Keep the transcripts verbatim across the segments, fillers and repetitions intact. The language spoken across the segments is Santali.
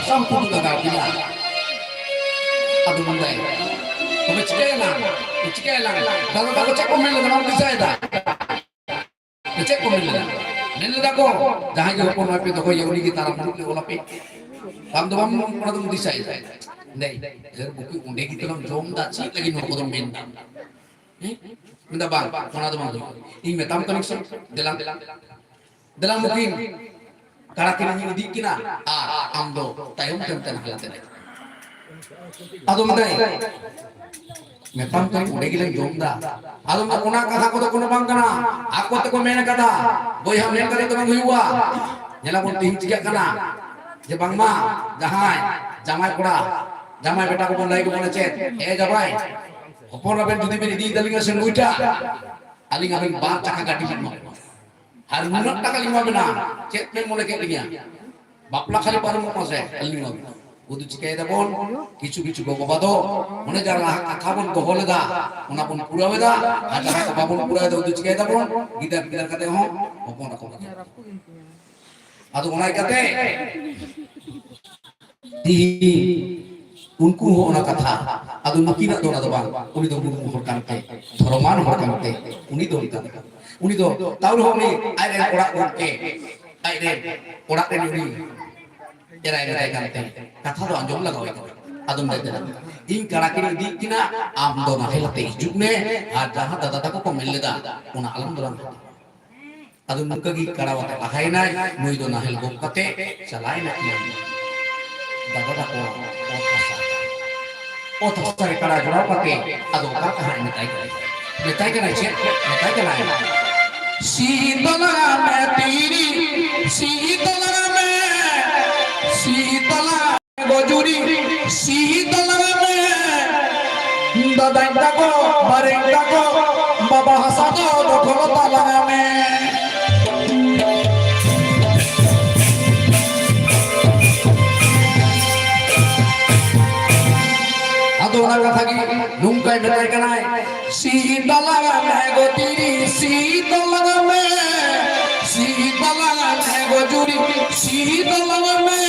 ᱥᱟᱢ ᱠᱩᱫᱩ ᱞᱟᱜᱟᱣ ᱠᱮᱫᱟ᱾ ᱟᱫᱚ ᱢᱮᱱᱫᱟᱭ, "ᱛᱚᱵᱮ ᱪᱤᱠᱟᱹᱭᱮᱱᱟ? ᱪᱤᱠᱟᱹᱭᱮᱱᱟ?" ᱫᱟᱫᱟ ᱛᱟᱠᱚ ᱪᱮᱫ ᱠᱚ ᱢᱮᱱ ᱞᱮᱫᱟ, ᱵᱟᱢ ᱫᱤᱥᱟᱹᱭᱮᱫᱟ? ᱪᱮᱫ ᱠᱚ ᱢᱮᱱ ᱞᱮᱫᱟ? ᱢᱮᱱ ᱞᱮᱫᱟ ᱠᱚ, "ᱡᱟᱦᱟᱸᱭ ᱜᱮ ᱦᱚᱯᱚᱱ ᱱᱚᱣᱟ ᱯᱮ ᱫᱚᱦᱚᱭᱟ, ᱩᱱᱤ ᱜᱮ ᱛᱟᱨᱟ ᱢᱩᱲᱩᱫ ᱞᱮ ᱚᱞ ᱟᱯᱮ᱾ ᱟᱢ ᱫᱚ ᱵᱟᱢ, ᱚᱱᱟ ᱫᱚᱢ ᱫᱤᱥᱟᱹᱭᱮᱫᱟ?" ᱫᱮᱭ, ᱰᱷᱮᱨ ᱵᱩᱠᱤ ᱚᱸᱰᱮ ᱜᱮ ᱛᱟᱞᱟᱝ ᱡᱚᱢ ᱫᱟ, ᱪᱮᱫ ᱞᱟᱹᱜᱤᱫ ᱱᱚᱣᱟ ᱠᱚᱫᱚᱢ ᱢᱮᱱ ᱫᱟ? ᱦᱮᱸ? ᱢᱮᱱᱫᱟ, "ᱵᱟᱝ, ᱚᱱᱟ ᱫᱚ ᱵᱟᱝ ᱦᱩᱭᱩᱜᱼᱟ᱾ ᱤᱧ ᱢᱮᱛᱟᱢ ᱠᱟᱹᱱᱟᱹᱧ ᱥᱮ, ᱫᱮᱞᱟ, ᱫᱮᱞᱟ ᱢᱩᱠᱤᱱ, ᱠᱟᱲᱟ ᱠᱤᱱ ᱤᱫᱤᱜ ᱠᱤᱱᱟ ᱟᱨ ᱟᱢ ᱫᱚ ᱛᱟᱭᱚᱢ ᱛᱮᱢ ᱛᱟᱦᱮᱱᱟ ᱦᱟᱱᱛᱮ ᱨᱮ᱾" ᱟᱫᱚ ᱢᱮᱱᱫᱟᱭ, "ᱢᱮᱛᱟᱢ ᱠᱟᱹᱱᱟᱹᱧ ᱚᱸᱰᱮ ᱜᱮᱞᱟᱝ ᱡᱚᱢ ᱫᱟ᱾ ᱟᱫᱚ ᱚᱱᱟ ᱠᱟᱛᱷᱟ ᱠᱚᱫᱚ ᱠᱳᱱᱳ ᱵᱟᱝ ᱠᱟᱱᱟ, ᱟᱠᱚ ᱛᱮᱠᱚ ᱢᱮᱱ ᱠᱟᱫᱟ, ᱵᱚᱭᱦᱟ ᱢᱮᱱ ᱠᱟᱛᱮ ᱫᱚ ᱵᱟᱝ ᱦᱩᱭᱩᱜᱼᱟ᱾ ᱧᱮᱞᱟᱵᱚᱱ ᱛᱮᱦᱮᱧ ᱪᱤᱠᱟᱹᱜ ᱠᱟᱱᱟ, ᱡᱮ ᱵᱟᱝᱢᱟ ᱡᱟᱦᱟᱸᱭ ᱡᱟᱢᱟᱭ ᱠᱚᱲᱟ, ᱡᱟᱢᱟᱭ ᱵᱮᱴᱟ ᱠᱚᱵᱚᱱ ᱞᱟᱹᱭ ᱠᱚ ᱠᱟᱱᱟ ᱪᱮᱫ, ᱮ ᱡᱟᱢᱟᱭ, ᱦᱚᱯᱚᱱ ᱟᱵᱮᱱ ᱡᱩᱫᱤ ᱵᱮᱱ ᱤᱫᱤᱭ ᱛᱟᱹᱞᱤᱧᱟ ᱥᱮ ᱱᱩᱭᱴᱟᱜ, ᱟᱹᱞᱤᱧ ᱟᱵᱮᱱ ᱵᱟᱨ ᱪᱟᱠᱟ ᱜᱟᱹᱰᱤ ᱞᱤᱧ ᱮᱢᱟ ᱵᱮᱱᱟ᱾ ᱟᱨ ᱱᱩᱱᱟᱹᱜ ᱴᱟᱠᱟ ᱞᱤᱧ ᱮᱢᱟ ᱵᱮᱱᱟ, ᱪᱮᱫ ᱵᱮᱱ ᱢᱚᱱᱮ ᱠᱮᱫ ᱞᱤᱧᱟ? ᱵᱟᱯᱞᱟ ᱠᱷᱟᱹᱞᱤ ᱯᱟᱨᱚᱢᱚᱜ ᱢᱟ ᱥᱮ, ᱟᱹᱞᱤᱧ ᱞᱤᱧ ᱮᱢᱟ ᱵᱮᱱᱟ᱾" ᱩᱫᱩ ᱪᱤᱠᱟᱹᱭ ᱫᱟᱵᱚᱱ, ᱠᱤᱪᱷᱩ ᱠᱤᱪᱷᱩ ᱜᱚ ᱵᱟᱵᱟ ᱫᱚ ᱚᱱᱮ ᱡᱟᱦᱟᱸ ᱞᱟᱦᱟ ᱠᱟᱛᱷᱟ ᱵᱚᱱ ᱫᱚᱦᱚ ᱞᱮᱫᱟ, ᱚᱱᱟ ᱵᱚᱱ ᱯᱩᱨᱟᱹᱣ ᱮᱫᱟ᱾ ᱟᱨ ᱡᱟᱦᱟᱸ ᱠᱚ ᱵᱟᱵᱚᱱ ᱯᱩᱨᱟᱹᱣ ᱮᱫᱟ, ᱩᱫᱩ ᱪᱤᱠᱟᱹᱭ ᱫᱟᱵᱚᱱ, ᱜᱤᱫᱟᱹᱨ ᱯᱤᱫᱟᱹᱨ ᱠᱟᱛᱮ ᱦᱚᱸ ᱦᱚᱯᱚᱱ ᱟᱠᱚ ᱠᱟᱱᱟ᱾ ᱟᱫᱚ ᱚᱱᱟ ᱤᱠᱟᱹᱛᱮ ᱛᱤᱦᱤᱧ ᱩᱱᱠᱩ ᱦᱚᱸ ᱚᱱᱟ ᱠᱟᱛᱷᱟ, ᱟᱫᱚ ᱱᱩᱠᱤᱱᱟᱜ ᱫᱚ ᱚᱱᱟ ᱫᱚ ᱵᱟᱝ, ᱩᱱᱤ ᱫᱚ ᱢᱩᱨᱢᱩ ᱦᱚᱲ ᱠᱟᱱᱛᱮ, ᱫᱷᱚᱨᱚᱢᱟᱱ ᱦᱚᱲ ᱠᱟᱱᱛᱮ, ᱩᱱᱤ ᱫᱚ ᱚᱱᱠᱟ ᱫᱚ ᱵᱟᱝ᱾ ᱩᱱᱤ ᱫᱚ ᱛᱟᱣ ᱨᱮᱦᱚᱸ ᱩᱱᱤ ᱟᱡᱨᱮᱱ ᱚᱲᱟᱜ ᱜᱚᱢᱠᱮ, ᱟᱡᱨᱮᱱ ᱚᱲᱟᱜ ᱨᱮᱱ ᱩᱱᱤ ᱮᱨᱟᱭ ᱢᱮᱛᱟᱭ ᱠᱟᱱᱛᱮ, ᱠᱟᱛᱷᱟ ᱫᱚ ᱟᱸᱡᱚᱢ ᱞᱟᱜᱟᱣ ᱟᱭ ᱠᱟᱱᱟ᱾ ᱟᱫᱚ ᱢᱮᱱ ᱠᱮᱫᱟ, "ᱤᱧ ᱠᱟᱲᱟ ᱠᱤᱱ ᱤᱫᱤᱭᱮᱫ ᱠᱤᱱᱟ, ᱟᱢ ᱫᱚ ᱱᱟᱦᱮᱞ ᱟᱛᱮ ᱦᱤᱡᱩᱜ ᱢᱮ, ᱟᱨ ᱡᱟᱦᱟᱸ ᱫᱟᱫᱟ ᱛᱟᱠᱚ ᱠᱚ ᱢᱮᱱ ᱞᱮᱫᱟ, ᱚᱱᱟ ᱟᱞᱚᱢ ᱫᱚᱞᱟᱝ ᱦᱟᱛᱟᱣᱟ᱾" ᱟᱫᱚ ᱱᱚᱝᱠᱟ ᱜᱮ ᱠᱟᱲᱟ ᱟᱛᱮ ᱞᱟᱦᱟᱭᱮᱱᱟᱭ, ᱱᱩᱭ ᱫᱚ ᱱᱟᱦᱮᱞ ᱜᱚᱜ ᱠᱟᱛᱮ ᱪᱟᱞᱟᱭᱮᱱᱟ ᱤᱭᱟᱹ ᱫᱟᱫᱟ ᱛᱟᱠᱚ ᱚᱛ ᱦᱟᱥᱟ᱾ ᱚᱛ ᱦᱟᱥᱟ ᱨᱮ ᱠᱟᱲᱟ ᱡᱚᱲᱟᱣ ᱠᱟᱛᱮ ᱟᱫᱚ ᱚᱠᱟ ᱞᱮᱠᱟ ᱦᱟᱸᱜ ᱢᱮᱛᱟᱭ ᱠᱟᱱᱟᱭ? ᱢᱮᱛᱟᱭ ᱠᱟᱱᱟᱭ ᱪᱮᱫ? ᱢᱮᱛᱟᱭ ᱠᱟᱱᱟᱭ, "ᱥᱤ ᱛᱟᱞᱟᱝ ᱢᱮ ᱛᱤᱨᱤ, ᱥᱤ ᱛᱟᱞᱟᱝ ᱢᱮ, ᱥᱤ ᱛᱟᱞᱟᱝ ᱜᱚᱡᱩᱨᱤ, ᱥᱤ ᱛᱟᱞᱟᱝ ᱢᱮ, ᱫᱟᱫᱟᱧ ᱛᱟᱠᱚ, ᱵᱟᱨᱮᱧ ᱛᱟᱠᱚ, ᱵᱟᱵᱟ ᱦᱟᱥᱟ ᱫᱚ ᱫᱚᱠᱷᱚᱞ ᱛᱟᱞᱟᱝ ᱢᱮ᱾" ᱟᱫᱚ ᱚᱱᱟ ᱠᱟᱛᱷᱟ ᱜᱮ ᱱᱚᱝᱠᱟᱭ ᱢᱮᱛᱟᱭ ᱠᱟᱱᱟᱭ, "ᱥᱤ ᱛᱟᱞᱟᱝ ᱢᱮ ᱜᱚ ᱛᱤᱨᱤ, ᱥᱤ ᱛᱟᱞᱟᱝ ᱢᱮ, ᱥᱤ ᱛᱟᱞᱟᱝ ᱢᱮ ᱜᱚ ᱡᱩᱨᱤ, ᱥᱤ ᱛᱟᱞᱟᱝ ᱢᱮ,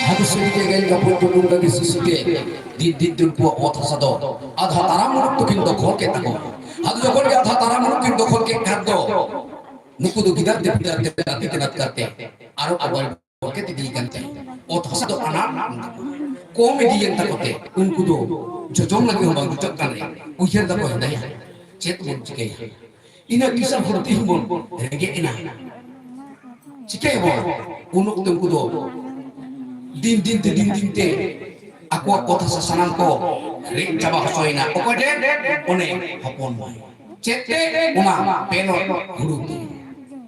ᱟᱫᱚ ᱥᱟᱹᱨᱤᱜᱮ ᱜᱟᱹᱭ ᱜᱟᱯᱩᱨ ᱠᱚ ᱱᱚᱝᱠᱟ ᱜᱮ ᱥᱤᱥᱤ ᱛᱮ ᱫᱤᱱ ᱫᱤᱱ ᱛᱮ ᱩᱱᱠᱩᱣᱟᱜ ᱚᱛ ᱦᱟᱥᱟ ᱫᱚ ᱟᱫᱷᱟ ᱛᱟᱨᱟ ᱢᱩᱞᱩᱠ ᱫᱚᱠᱤᱱ ᱫᱚᱠᱷᱚᱞ ᱠᱮᱫ ᱛᱟᱠᱚᱣᱟ᱾ ᱟᱫᱚ ᱡᱚᱠᱷᱚᱱ ᱜᱮ ᱟᱫᱷᱟ ᱛᱟᱨᱟ ᱢᱩᱞᱩᱠ ᱠᱤᱱ ᱫᱚᱠᱷᱚᱞ ᱠᱮᱫ ᱠᱷᱟᱱ ᱫᱚ ᱱᱩᱠᱩ ᱫᱚ ᱜᱤᱫᱟᱹᱨ ᱛᱮ ᱯᱤᱫᱟᱹᱨ ᱛᱮ ᱱᱟᱛᱮ ᱛᱮ ᱱᱟᱛᱠᱟᱨ ᱛᱮ ᱟᱨᱚ ᱠᱚ ᱵᱟᱹᱲ ᱵᱚᱨᱠᱮᱛ ᱤᱫᱤᱭ ᱠᱟᱱ ᱛᱮ ᱚᱛ ᱦᱟᱥᱟ ᱫᱚ ᱟᱱᱟᱴ ᱠᱚᱢ ᱤᱫᱤᱭᱮᱱ ᱛᱟᱠᱚ ᱛᱮ ᱩᱱᱠᱩ ᱫᱚ ᱡᱚᱡᱚᱢ ᱞᱟᱹᱜᱤᱫ ᱦᱚᱸ ᱵᱟᱝ ᱡᱩᱴᱟᱹᱜ ᱠᱟᱱ ᱨᱮ ᱩᱭᱦᱟᱹᱨ ᱫᱟᱠᱚ, ᱦᱮᱸᱫᱟᱭᱟ, ᱪᱮᱫ ᱵᱚᱱ ᱪᱤᱠᱟᱹᱭᱟ? ᱤᱱᱟᱹᱜ ᱠᱤᱥᱟᱹᱬ ᱦᱚᱲ ᱛᱮᱦᱚᱸ ᱵᱚᱱ ᱨᱮᱸᱜᱮᱡ ᱮᱱᱟ, ᱪᱤᱠᱟᱹᱭᱟᱵᱚᱱ? ᱩᱱ ᱚᱠᱛᱮ ᱩᱱᱠᱩ ᱫᱚ ᱫᱤᱱ ᱫᱤᱱ ᱛᱮ, ᱫᱤᱱ ᱫᱤᱱ ᱛᱮ ᱟᱠᱚᱣᱟᱜ ᱚᱛ ᱦᱟᱥᱟ ᱥᱟᱱᱟᱢ ᱠᱚ ᱨᱮᱡ ᱪᱟᱵᱟ ᱦᱚᱪᱚᱭᱮᱱᱟ᱾ ᱚᱠᱚᱭ ᱴᱷᱮᱱ? ᱚᱱᱮ ᱦᱚᱯᱚᱱ ᱢᱟᱹᱭ᱾ ᱪᱮᱫ ᱛᱮ? ᱚᱱᱟ ᱯᱮᱞᱚᱴ ᱦᱩᱲᱩ ᱛᱮ᱾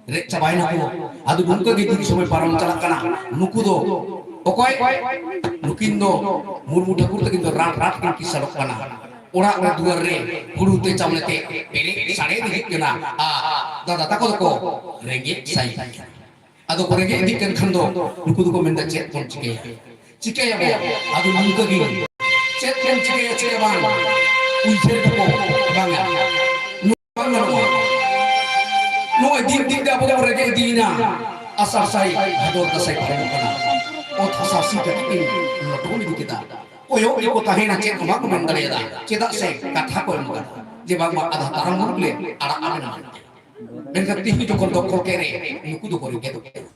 ᱨᱮᱡ ᱪᱟᱵᱟᱭᱮᱱᱟ ᱠᱚ᱾ ᱟᱫᱚ ᱱᱚᱝᱠᱟ ᱜᱮ ᱫᱤᱱ ᱥᱚᱢᱚᱭ ᱯᱟᱨᱚᱢ ᱪᱟᱞᱟᱜ ᱠᱟᱱᱟ᱾ ᱱᱩᱠᱩ ᱫᱚ ᱚᱠᱚᱭ? ᱱᱩᱠᱤᱱ ᱫᱚ ᱢᱩᱨᱢᱩ ᱴᱷᱟᱹᱠᱩᱨ ᱛᱟᱹᱠᱤᱱ ᱫᱚ ᱨᱟᱴ ᱨᱟᱴ ᱠᱤᱱ ᱠᱤᱥᱟᱹᱲᱚᱜ ᱠᱟᱱᱟ᱾ ᱚᱲᱟᱜ ᱨᱮ ᱫᱩᱣᱟᱹᱨ ᱨᱮ ᱦᱩᱲᱩ ᱛᱮ ᱪᱟᱣᱞᱮ ᱛᱮ ᱯᱮᱨᱮᱡ ᱥᱟᱲᱮ ᱤᱫᱤᱜ ᱠᱟᱱᱟ᱾ ᱟᱨ ᱫᱟᱫᱟ ᱛᱟᱠᱚ ᱫᱚᱠᱚ ᱨᱮᱸᱜᱮᱡ ᱥᱟᱭ ᱠᱟᱱᱟ᱾ ᱟᱫᱚ ᱠᱚ ᱨᱮᱸᱜᱮᱡ ᱤᱫᱤᱜ ᱠᱟᱱ ᱠᱷᱟᱱ ᱫᱚ ᱱᱩᱠᱩ ᱫᱚᱠᱚ ᱢᱮᱱᱫᱟ, "ᱪᱮᱫ ᱵᱚᱱ ᱪᱤᱠᱟᱹᱭᱟ? ᱪᱤᱠᱟᱹᱭᱟᱵᱚ?" ᱟᱫᱚ ᱱᱚᱝᱠᱟ ᱜᱮ, ᱪᱮᱫ ᱵᱚᱱ ᱪᱤᱠᱟᱹᱭᱟ, ᱪᱮᱫ ᱵᱟᱝ ᱩᱭᱦᱟᱹᱨ ᱫᱚᱠᱚ ᱵᱟᱝᱟ᱾ ᱵᱟᱝ ᱜᱟᱱᱚᱜᱼᱟ᱾ ᱱᱚᱜᱼᱚᱭ ᱫᱤᱱ ᱫᱤᱱ ᱛᱮ ᱟᱵᱚ ᱵᱚᱱ ᱨᱮᱸᱜᱮᱡ ᱤᱫᱤᱭᱮᱱᱟ᱾ ᱟᱥᱟᱲ ᱥᱟᱭ ᱵᱷᱟᱫᱚᱨ ᱫᱟᱸᱥᱟᱭ ᱯᱟᱨᱚᱢᱚᱜ ᱠᱟᱱᱟ᱾ ᱚᱛ ᱦᱟᱥᱟ ᱥᱤ ᱠᱟᱛᱮ ᱠᱤᱱ ᱞᱚᱴᱚᱢ ᱤᱫᱤ ᱠᱮᱫᱟ᱾ ᱠᱚᱭᱚᱜ ᱜᱮᱠᱚ ᱛᱟᱦᱮᱸᱭᱮᱱᱟ, ᱪᱮᱫ ᱦᱚᱸ ᱵᱟᱠᱚ ᱢᱮᱱ ᱫᱟᱲᱮᱭᱟᱫᱟ, ᱪᱮᱫᱟᱜ ᱥᱮ ᱠᱟᱛᱷᱟ ᱠᱚ ᱮᱢ ᱠᱟᱫᱟ ᱡᱮ ᱵᱟᱝᱢᱟ ᱟᱫᱷᱟ ᱛᱟᱨᱟᱢ ᱢᱩᱞᱩᱠ ᱞᱮ ᱟᱲᱟᱜ ᱟᱵᱮᱱᱟ ᱢᱮᱱᱛᱮ᱾ ᱢᱮᱱᱠᱷᱟᱱ ᱛᱤᱦᱤᱧ ᱡᱚᱠᱷᱚᱱ ᱫᱚᱠᱷᱚᱞ ᱠᱮᱫ ᱨᱮ ᱩᱱᱠᱩ ᱫᱚᱠᱚ ᱨᱮᱸᱜᱮᱡᱚᱜ ᱠᱟᱱᱟ᱾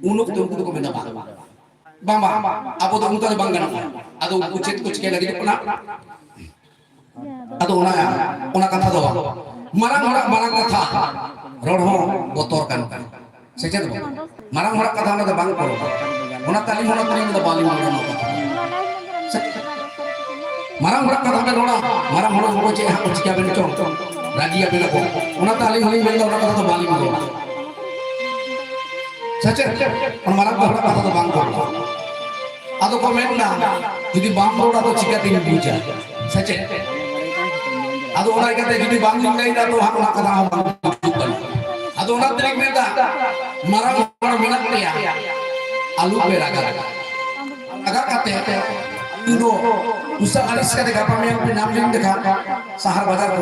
ᱩᱱ ᱚᱠᱛᱚ ᱩᱱᱠᱩ ᱫᱚᱠᱚ ᱢᱮᱱᱟ, "ᱵᱟᱝ, ᱵᱟᱝ, ᱵᱟᱝ, ᱟᱵᱚ ᱫᱚ ᱚᱱᱠᱟ ᱫᱚ ᱵᱟᱝ ᱜᱟᱱᱚᱜᱼᱟ᱾" ᱟᱫᱚ ᱩᱱᱠᱩ ᱪᱮᱫ ᱠᱚ ᱪᱤᱠᱟᱹᱭ ᱞᱟᱹᱜᱤᱫᱚᱜ ᱠᱟᱱᱟ? ᱟᱫᱚ ᱚᱱᱟ, ᱚᱱᱟ ᱠᱟᱛᱷᱟ ᱫᱚ ᱵᱟᱝ᱾ ᱢᱟᱨᱟᱝ ᱦᱚᱲᱟᱜ ᱢᱟᱨᱟᱝ ᱠᱟᱛᱷᱟ ᱨᱚᱲ ᱦᱚᱸ ᱵᱚᱛᱚᱨ ᱠᱟᱱ ᱜᱮᱭᱟ᱾ ᱥᱮ ᱪᱮᱫ ᱵᱟᱝ? ᱢᱟᱨᱟᱝ ᱦᱚᱲᱟᱜ ᱠᱟᱛᱷᱟ ᱚᱱᱟ ᱫᱚ ᱵᱟᱝ ᱠᱚ ᱨᱚᱲᱟ᱾ ᱚᱱᱟᱛᱮ ᱟᱹᱞᱤᱧ ᱦᱚᱸ ᱚᱱᱟ ᱛᱮᱞᱤᱧ ᱢᱮᱱᱫᱟ, ᱵᱟᱹᱞᱤᱧ ᱨᱚᱲᱟ ᱱᱚᱣᱟ ᱠᱟᱛᱷᱟ᱾ ᱥᱮ ᱪᱮᱫ? ᱢᱟᱨᱟᱝ ᱦᱚᱲᱟᱜ ᱠᱟᱛᱷᱟ ᱵᱮᱱ ᱨᱚᱲᱟ, ᱢᱟᱨᱟᱝ ᱦᱚᱲ ᱠᱚ ᱪᱮᱫ ᱦᱟᱸᱜ ᱠᱚ ᱪᱤᱠᱟᱹ ᱵᱮᱱ ᱪᱚᱝ, ᱨᱟᱹᱜᱤ ᱟᱵᱮᱱ ᱟᱠᱚ᱾ ᱚᱱᱟᱛᱮ ᱟᱹᱞᱤᱧ ᱦᱚᱸᱞᱤᱧ ᱢᱮᱱᱫᱟ, ᱚᱱᱟ ᱠᱟᱛᱷᱟ ᱫᱚ ᱵᱟᱹᱞᱤᱧ ᱨᱚᱲᱟ᱾ ᱥᱮ ᱪᱮᱫ? ᱚᱱᱟ ᱢᱟᱨᱟᱝ ᱦᱚᱲᱟᱜ ᱠᱟᱛᱷᱟ ᱫᱚ ᱵᱟᱝ ᱠᱚ ᱨᱚᱲᱟ᱾ ᱟᱫᱚ ᱠᱚ ᱢᱮᱱᱫᱟ, "ᱡᱩᱫᱤ ᱵᱟᱢ ᱨᱚᱲᱟ ᱛᱚ ᱪᱤᱠᱟᱹᱛᱤᱧ ᱵᱩᱡᱟ?" ᱥᱮ ᱪᱮᱫ? ᱟᱫᱚ ᱚᱱᱟ ᱤᱭᱠᱟᱹᱛᱮ ᱡᱩᱫᱤ ᱵᱟᱝ ᱞᱤᱧ ᱞᱟᱹᱭᱫᱟ ᱛᱚ ᱦᱟᱸᱜ ᱚᱱᱟ ᱠᱟᱛᱷᱟ ᱦᱚᱸ ᱵᱟᱝ ᱦᱤᱡᱩᱜ ᱠᱟᱱᱟ᱾ ᱟᱫᱚ ᱚᱱᱟ ᱛᱮᱞᱤᱧ ᱢᱮᱱᱫᱟ, ᱢᱟᱨᱟᱝ ᱦᱚᱲ ᱢᱮᱱᱟᱜ ᱯᱮᱭᱟ, ᱟᱞᱚ ᱯᱮ ᱨᱟᱜᱟ᱾ ᱨᱟᱜᱟ ᱠᱟᱛᱮ ᱤᱧ ᱫᱚ ᱩᱥᱟᱹ ᱟᱹᱲᱤᱥ ᱠᱟᱛᱮ ᱜᱟᱯᱟ ᱢᱮᱭᱟᱝ ᱯᱮ ᱧᱟᱢ ᱞᱤᱧ ᱞᱮᱠᱷᱟᱱ ᱥᱟᱦᱟᱨ ᱵᱟᱡᱟᱨ